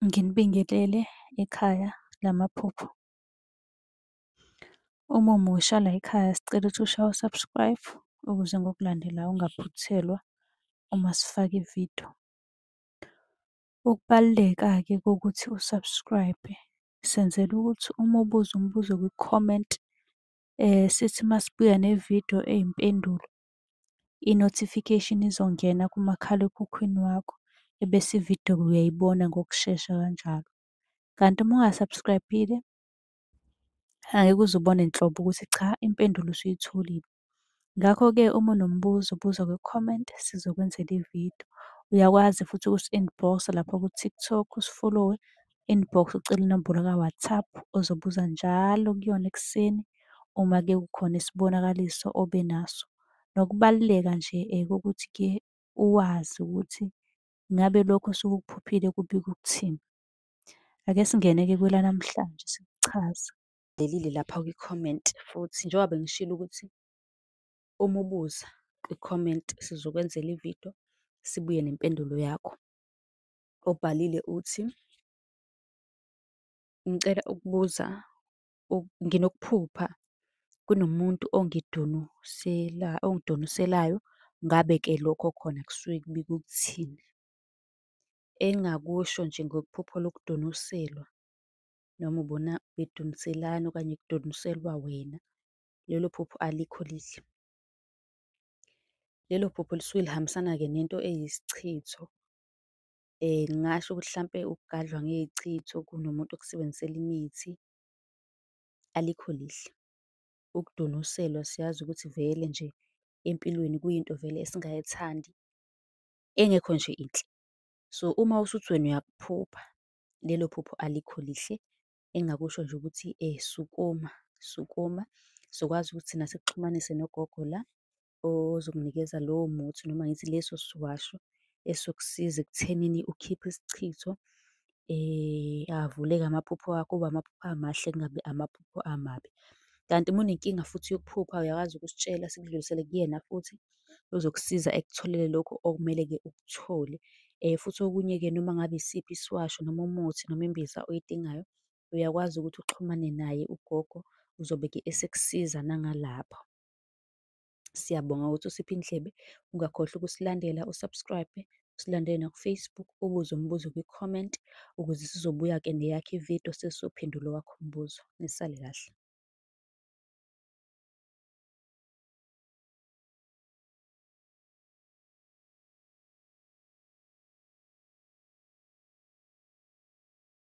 Nginibingelele ekhaya lamaphupho. Uma umusha layikhaya sicela ukuthi ushaye u-subscribe ukuze ngokulandelayo ungaphuthelwa uma sifaka ividiyo. Ukubaluleka-ke kokuthi u-subscribe-e, senzela ukuthi uma ubuza umbuzo kwi-comment, sithi uma sibuya nevidiyo eyimpendulo, i-notification izongena kumakhalekhukhwini wakho, ebese ividiyo uyayibona ngokushesha kanjalo. Kanti uma unga-subscribe-ile, angeke uze ubone nhlobo ukuthi cha impendulo usuyitholile. Ngakho-ke uma unombuzo buza kwi-comment sizokwenzela ividiyo. Uyakwazi futhi ukusi-inbox-a lapha ku-TikTok usifolowe, inbox ucele inombolo ka-WhatsApp ozobuza njalo kuyona ekuseni uma-ke kukhona isibonakaliso obe naso. Nokubaluleka nje kokuthi-ke uwazi ukuthi ngabe lokhu osuke ukuphuphile kubika ukuthini. Ake singene-ke kwelanamhlanje sikuchaze. Velile lapha kwi-comment futhi njengoba bengishilo ukuthi uma ubuza kwi-comment sizokwenzela ividiyo, sibuye nempendulo yakho. Obhalile uthi, ngicela ukubuza, nginokuphupha kunomuntu ongidonuselayo, ngabe-ke lokho khona kusuke kubika ukuthini? Engingakusho nje ngephupho lokudonuselwa, noma ubona bedonuselana okanye kudonuselwa wena, lelo phupho alikho lihle. Lelo phupho lisuke lihambisana-ke nento eyisichitho. Ngingasho ukuthi hlampe ukugadlwa ngey'chitho, kunomuntu okusebenzisele imithi, alikho lihle. Ukudonuselwa siyazi ukuthi vele nje empilweni kuyinto vele esingayithandi, engekho nje inhle. So, uma usuthi wena uyakuphupha, lelo phupho alikho lihle. Engingakusho nje ukuthi sukuma, sukuma, sizokwazi ukuthi thina sikuxhumanise nogogo la, ozokunikeza lowo muthi noma ngithi leso siwasho esizokusiza ekuthenini ukhiphe isichitho, avuleke amaphupho akho, kube amaphupho amahle kungabi amaphupho amabi. Kanti uma unenkinga futhi yokuphupha uyakwazi ukusitshela sikudlulisele kuyena futhi, uzokusiza ekutholele lokhu okumele-ke ukuthole. Futhi okunye-ke noma ngabe isiphi isiwasho, noma umuthi, noma imbiza oyidingayo, uyakwazi ukuthi uxhumane naye ugogo, uzobe-ke esekusiza nangalapho. Siyabonga ukuthi usiphe indlebe, ungakhohlwa ukusilandela u-subscribe-e, usilandele naku-Facebook, ubuze umbuzo kwi-comment, ukuze sizobuya-ke neyakho ividiyo sesizophendula owakho umbuzo. Nisale kahle.